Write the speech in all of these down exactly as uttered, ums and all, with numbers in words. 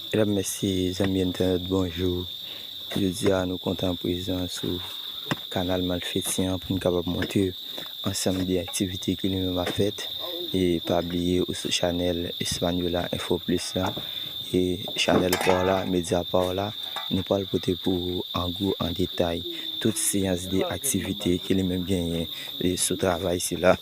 Medam, mesye, zanmi entènot, bonjou. Jodi a, nou kontan prezan sou kanal Malfeti an pou n kapab montre ansanm de aktivite ki li menm ap fèt. E pa bliye ou sou chanèl Española Info Plus la. E chanèl pa w la, medya pa w la, nou pral pote pou ou an gwo, an detay, tout seyans de aktivite ki li menm genyen, e sou travay sila.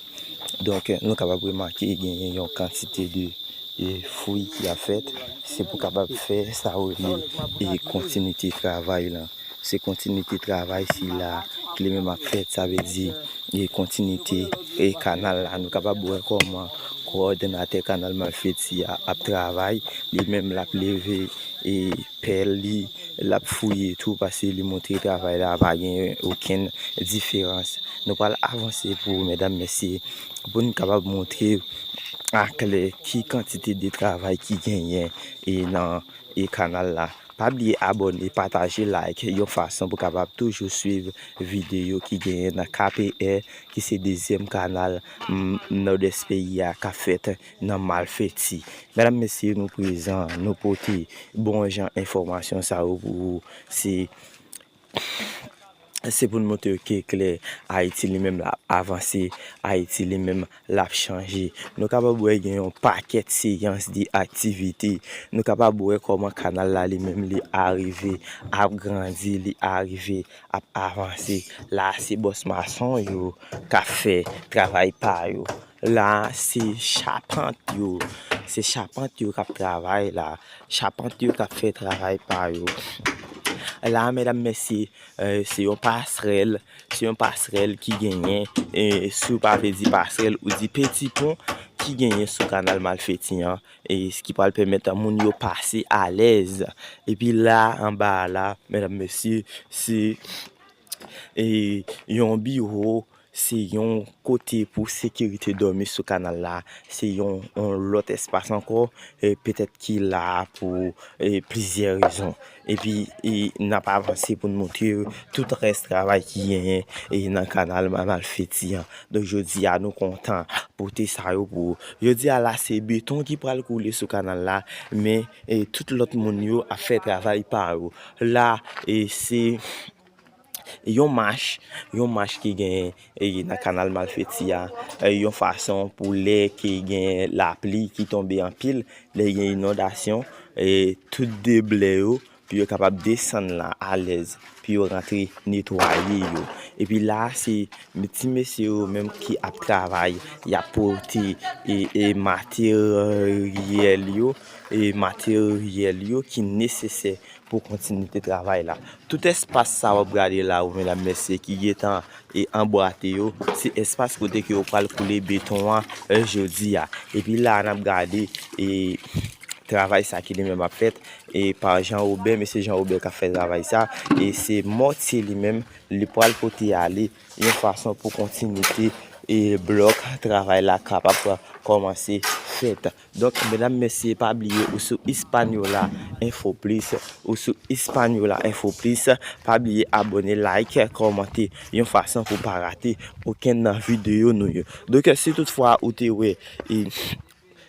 Donk, nou kapab remake genyen yon kantite de, e fwi ki ap fèt. Se pou kapab fè sa yo rele, e kontinite travay lan. Se kontinite travay sila ki li menm ap fèt, sa vle di, e kontinite, e kanal la. Nou kapab wè kòman kowòdinatè kanal Malfeti a ap travay. Li menm l ap leve, e pèl li, l ap fouye tou, paske li montre travay la pa gen okenn diferans. Nou pral avanse pou medam, mesye, pou n kapab montre aklè ki kantite de travay ki genyen, e nan, e kanal la. Pa bliye abòne, pataje, like, yon fason pou kapab toujou swiv videyo ki genyen nan K P R, ki se dezyèm kanal, m, Nòdès peyi a k ap fèt nan Malfeti. Medam, mesye, nou prezan, nou pote bon jan enfòmasyon sa yo pou ou. Se, se pou n montre yo ke klè, Ayiti li menm l ap avanse, Ayiti li menm l ap chanje. Nou kapab wè gen yon pakèt seyans de aktivite. Nou kapab wè kòman kanal la li menm li arive ap grandi, li arive ap avanse. La, se bòs mason yo k ap fè travay pa yo. La, se chapant yo. Se chapant yo k ap travay la. Chapant yo k ap fè travay pa yo. La, medam, mesye, e, se yon pasrèl. Se yon pasrèl ki genyen, e, si w pa vle di pasrèl, ou di peti pon ki genyen sou kanal Malfeti an, e, ki pral pèmèt moun yo pase alèz. Epi la, anba a la, medam, mesye, se, e, yon biwo, se yon kote pou sekirite dòmi sou kanal la. Se yon, yon lòt espas ankò, e, petèt ki la pou, e, plizyè rezon. Epi, e, n ap avanse pou n montre tout rès travay ki genyen, e, nan kanal Ma-, Malfeti an. Donk, jodi a, nou kontan pote sa yo pou ou. Jodi a la, se beton ki pral koule sou kanal la, men, e, tout lòt moun yo ap fè travay pa yo. La, e, se yon mach, yon mach ki genyen, e, nan kanal Malfeti a, e, yon fason pou lè ke gen lapli ki tonbe anpil, lè gen inondasyon, e, tout deblè yo, pou yo kapab desann la alèz, pou yo rantre netwaye yo. Epi la, se ti mesye yo menm ki ap travay, y ap pote, e, e, materyèl yo, e, materyèl yo ki nesesè pou kontinite travay la. Tout espas sa w ap gade la, ou medam mesye, ki gentan, e, anbwate yo, se espas kote ke yo pral koule beton an, e, jodi a. Epi la, n ap gade, e, travay sa ki li menm ap fèt, e, pa Jean Robert, mesye Jean Robert k ap fè travay sa, e se mòtye li menm, li pral pote ale, yon fason pou kontinite, e, blòk travay la kapab kòmanse fèt. Donk, medam, mesye, pa bliye ou sou Hispaniola Info Plus, ou sou Hispaniola Info Plus, pa bliye abòne, like, kòmante, yon fason pou pa rate okenn nan videyo nou yo. Donk, si toutfwa ou te wè, e,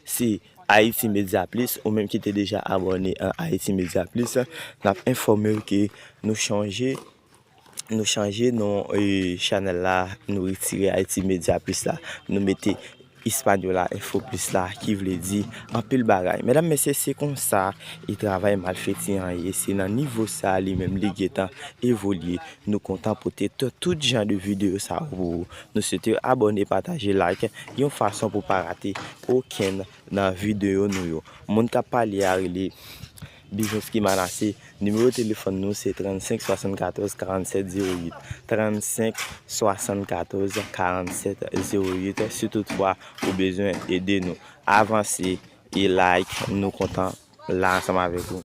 se Haïti Media Plus, ou menm ki te deja abòne an Haïti Media Plus, n ap enfòme w ke nou chanje, nou chanje non, e, chanèl la, nou retire Haïti Media Plus la, nou mete Hispaniola Info Plus la, ki vle di anpil bagay. Medam, mesye, se konsa e travay Malfeti an ye. Se nan nivo sa li menm li gentan evolye. Nou kontan pote tout, tout jan de videyo sa yo pou ou. Nou swete w abòne, pataje, like, yon fason pou pa rate okenn nan videyo nou yo. Moun k ap pale a rele Bijoski Manassé. Nimewo telefòn nou se trannsenk swasannkatòz karannsèt zewo uit. Trannsenk swasannkatòz karannsèt zewo uit. Si toutfwa ou bezwen ede nou avanse e like, nou kontan la ansanm avèk ou.